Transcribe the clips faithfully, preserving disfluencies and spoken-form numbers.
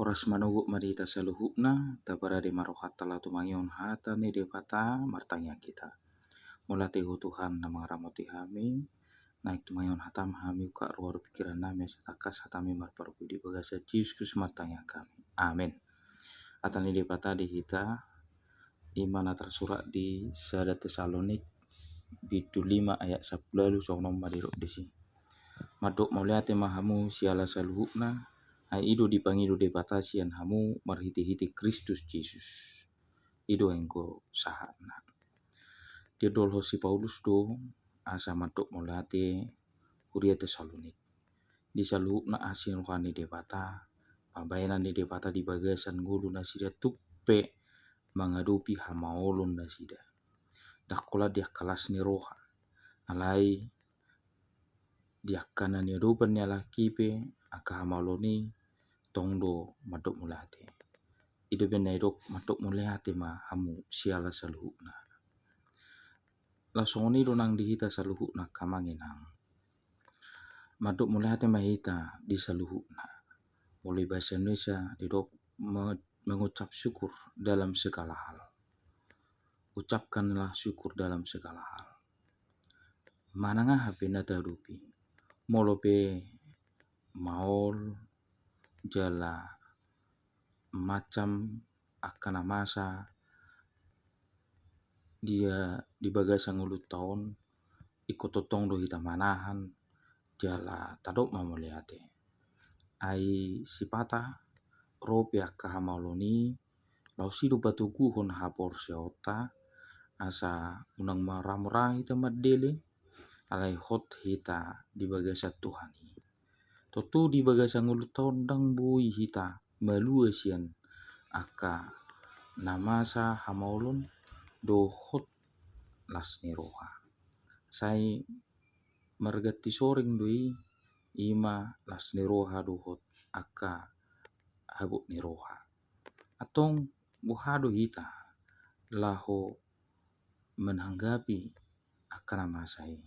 Horas manogot ma di hita saluhutna, taparade ma rohanta laho tumangihon hata ni Debata. Martangiang hita. Mauliate Ho Tuhan na mangaramoti hami, naeng tumangihon hataM hami, ungkap roha dohot pingkiran nami asa tangkas hataMi marparbue di bagasan Jesus Kristus martangiang hami. Amen. Hata ni Debata di hita, i ma na tarsurat di sada Tesalonik bindu lima ayat sampulu ualu, songon on ma didok disi. Mandok mauliate ma hamu siala saluhutna, ai i do dipangido Debata sian hamu marhitehite Kristus Jesus. I do anggo sahatna. Diandolhon si Paulus do asa mandok mauliate huria Tesalonik. Di saluhutna asi ni roha ni Debata, pambahenan ni Debata di bagasan ngolu nasida tuk pe mangadopi hamaolon nasida. Ndang holan di angka las ni roha, alai di angka na niadopan ni halak i pe angka hamaolon i, tong do mandok mauliate. I do umbahen na didok mandok mauliate ma hamu siala saluhutna. Laos songon i do nang di hita saluhutna, angka amang inang. Mandok mauliate ma hita di saluhutna. Molo di bahasa Indonesia didok me-, mengucap syukur dalam segala hal. Ucapkanlah syukur dalam segala hal. Manang aha pe na taadopi, molo pe maol jala macam angka na masa di, di bagasan ngolunta on, ingkon tongtong do hita manahan jala tadok ma mauliate. Ai sipata ro pe angka hamaolon i, laos i do patoguhon haporseaonta, asa unang mura-mura hita mandele, alai hot hita di bagasan Tuhan i. Tontu di bagasan ngolunta on ndang boi hita malua sian angka na masa hamaolon dohot las ni roha. Sai marganti soring do i, i ma las ni roha dohot angka habot ni roha. Antong boha do hita laho menanggapi angka na masa i?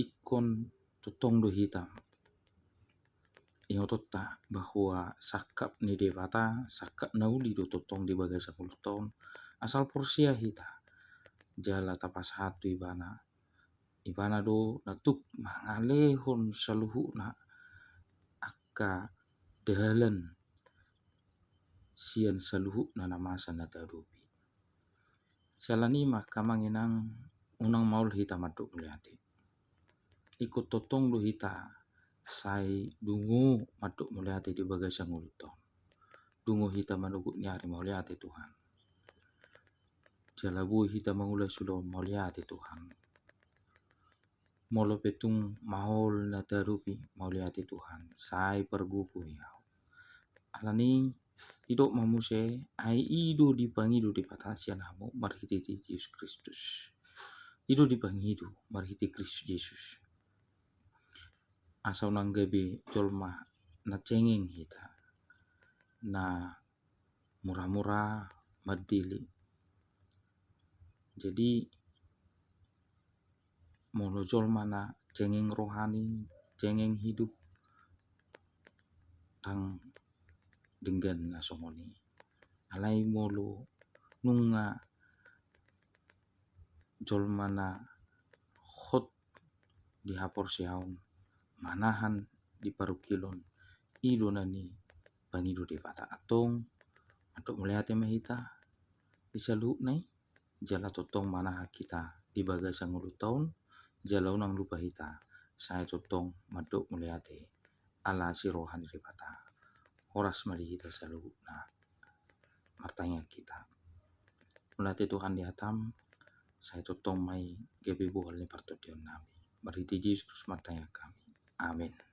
Ingkon tongtong do hita ingotonta bahwa sangkap ni Debata, sangkap na uli do tongtong di bagasan ngolunta on, asal porsea hita jala tapasahat tu Ibana. Ibana do na tuk mangalehon saluhutna angka dalan sian saluhutna na masa na taadopi. Siala ni i ma, angka amang inang, unang maol hita mandok mauliate. Ingkon tongtong do hita sai dungo mandok mauliate di bagasan ngolunta on. Dungo hita manogot ni ari mauliate Tuhan. Jala boi hita mangulas ulaon mauliate Tuhan. Molo pe tung maol na taadopi, mauliate Tuhan, sai pargogo i ahu. Alani i didok ma muse, ai i do dipangido Debata sian hamu marhitehite Jesus Kristus. I do dipangido marhite Kristus Jesus. Asa unang gabe jolma na cengeng hita, na mura-mura mandele. Jadi molo jolma na cengeng rohani, cengeng hidup, ndang denggan na songon i. Alai molo nunga jolma na hot di haporseaon, manahan di parungkilon, i do na nipangido Debata. Antong mandok mauliate ma hita di saluhutna i, jala tongtong manahan hita di bagasan ngolunta on, jala unang lupa hita sai tongtong mandok mauliate ala asi roha ni Debata. Horas ma di hita saluhutna. Martangiang hita. Mauliate Tuhan di hataM, sai tongtong ma i gabe bohal ni partondion nami. Marhite Jesus Kristus martangiang hami. Amen.